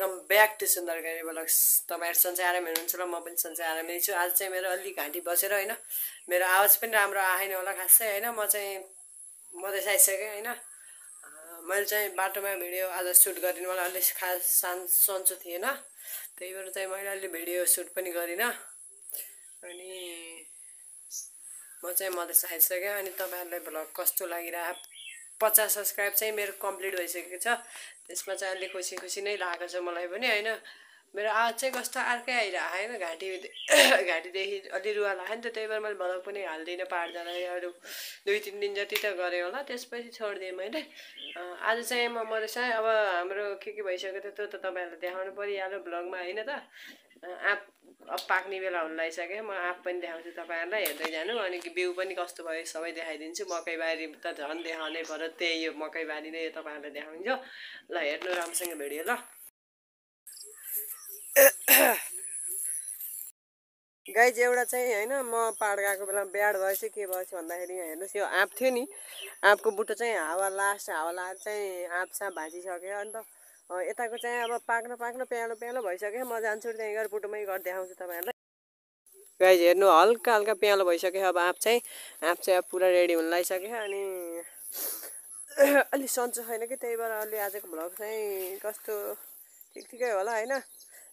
Welcome back to Sundargadhi blogs. तपाईहरु सन्चै आराम हुनुहुन्छ र म पनि सन्चै आरामै छु। आज चाहिँ मेरो अलि घाँटी बसेर हैन, मेरो आवाज पनि राम्रो आएन होला खासै हैन। म चाहिँ मधेस आइसकेँ हैन। मैले चाहिँ बाटोमा भिडियो आज सुट गरिदिनु मलाई अलि खास सन्चो थिएन, त्यही भएर चाहिँ मैले अलि भिडियो सुट पनि गरिनँ। अनि म चाहिँ मधेस आइसकेँ। अनि तपाईहरुलाई भ्लग कस्तो लागिरहेको? 50 सब्स्क्राइब चाहिँ मेरो कम्प्लिट भइसकेको छ। त्यसमा चाहिँ अलि खुसी नै लागेको छ मलाई पनि हैन। मेरो आवाज चाहिँ कस्तो अर्कै आइरहेको हैन, घाँटीदेखि अलि रुवा लाग्यो नि त, त्यही भएर मैले भ्लग पनि हाल्दिनँ। पाहाड जाँदा अरू 2-3 दिन जति त गरेँ होला, त्यसपछि छोडिदिएँ मैले। आज चाहिँ म मधेस आएँ। अब हाम्रो के भइसक्यो त्यो त तपाईहरुलाई देखाउनु परिहाल्यो भ्लगमा हैन त। आँप अब पाक्ने बेला हुन लागिसक्यो। म आँप पनि देखाउँछु तपाईहरुलाई, हेर्दै जानु। अनि बिउ पनि कस्तो भयो सबै देखाइदिन्छु। मकैबारी त झन् देखाउनै पर्यो, त्यही यो मकैबारी नै तपाईहरुलाई देखाउँछु। ल हेर्नु राम्रोसँग भिडियो ल। गाइज एउटा चाहिँ हैन, म पाहाड गएको बेला ब्याड भएछ के भएछ भन्दाखेरि यहाँ हेर्नुहोस्, यो आँप थियो नि, आँपको बुट्टो चाहिँ हावा लाएर चाहिँ आँप साँप भाँचिसक्यो। अन्त यताको चाहिँ अब पाक्न प्यालो भइसक्यो। म जान्छु त्यहीँ गएर बुट्टोमै गएर देखाउँछु तपाईहरुलाई। गाइज हेर्नु, हल्का प्यालो भइसक्यो अब आँप चाहिँ अब पुरा रेडी हुन लागिसक्यो। अनि अलि सन्चो छैन कि, त्यही भएर अलि आजको भ्लग चाहिँ कस्तो ठिकै होला हैन।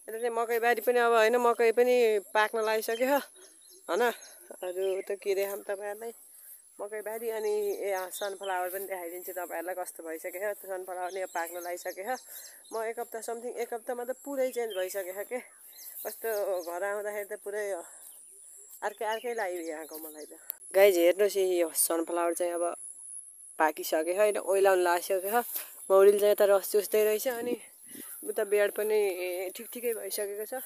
यता चाहिँ मकैबारी पनि अब हैन, मकै पनि पाक्न लागिसक्यो हैन। अरू त के देखाऊँ तपाईहरुलाई, मकैबारी अनि सनफ्लावर पनि देखाइदिन्छु तपाईहरुलाई कस्तो भइसक्यो। सनफ्लावर नि पाक्न लागिसक्यो। म एक हप्तामा त पुरै चेन्ज भइसक्यो के। कस्तो घर आउँदाखेरि त पुरै अर्कै लाग्यो यहाँको मलाई त। गाइज हेर्नुहोस्, यो सनफ्लावर चाहिँ अब पाकिसक्यो हैन, ओइलाउन लागिसक्यो। मौरीले चाहिँ यता रस चुस्दै रहेछ। अनि उता बेड पनि ठिकै भइसकेको छ।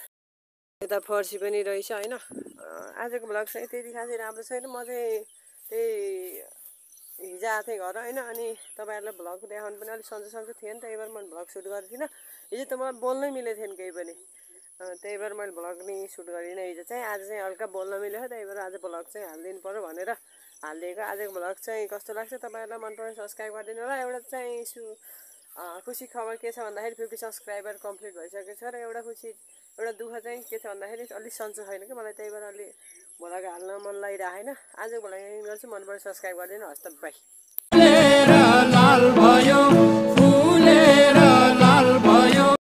यता फर्सी पनि रहेछ हैन। आजको भ्लग चाहिँ त्यति खासै राम्रो छैन। म चाहिँ त्यही हिजो आएको थिएँ घर हैन। अनि तपाईहरुलाई भ्लग देखाउनु पनि अलिक सन्चो थिएन, त्यही भएर मैले भ्लग सुट गरेको थिइनँ। हिजो त मलाई बोल्नै मिलेको थिएन केही पनि, त्यही भएर मैले भ्लग नि सुट गरिनँ हिजो चाहिँ। आज चाहिँ हल्का बोल्न मिल्यो, त्यही भएर आज भ्लग चाहिँ हालिदिनु पर्यो भनेर हालिदिएको। आजको भ्लग चाहिँ कस्तो लाग्छ तपाईहरुलाई, मन पर्यो सब्स्क्राइब गरिदिनु होला। एउटा चाहिँ खुसी खबर के छ भन्दाखेरि 50 सब्स्क्राइबर कम्प्लिट भइसकेको छ। र एउटा दुःख चाहिँ के छ भन्दाखेरि अलिक सन्चो छैन कि मलाई, त्यही भएर अलि भ्लग हाल्न मन लागिरहेको छैन। आजको भ्लग यहीँ गर्छु। मन पर्यो सब्स्क्राइब गरिदिनु। हस् त बाई।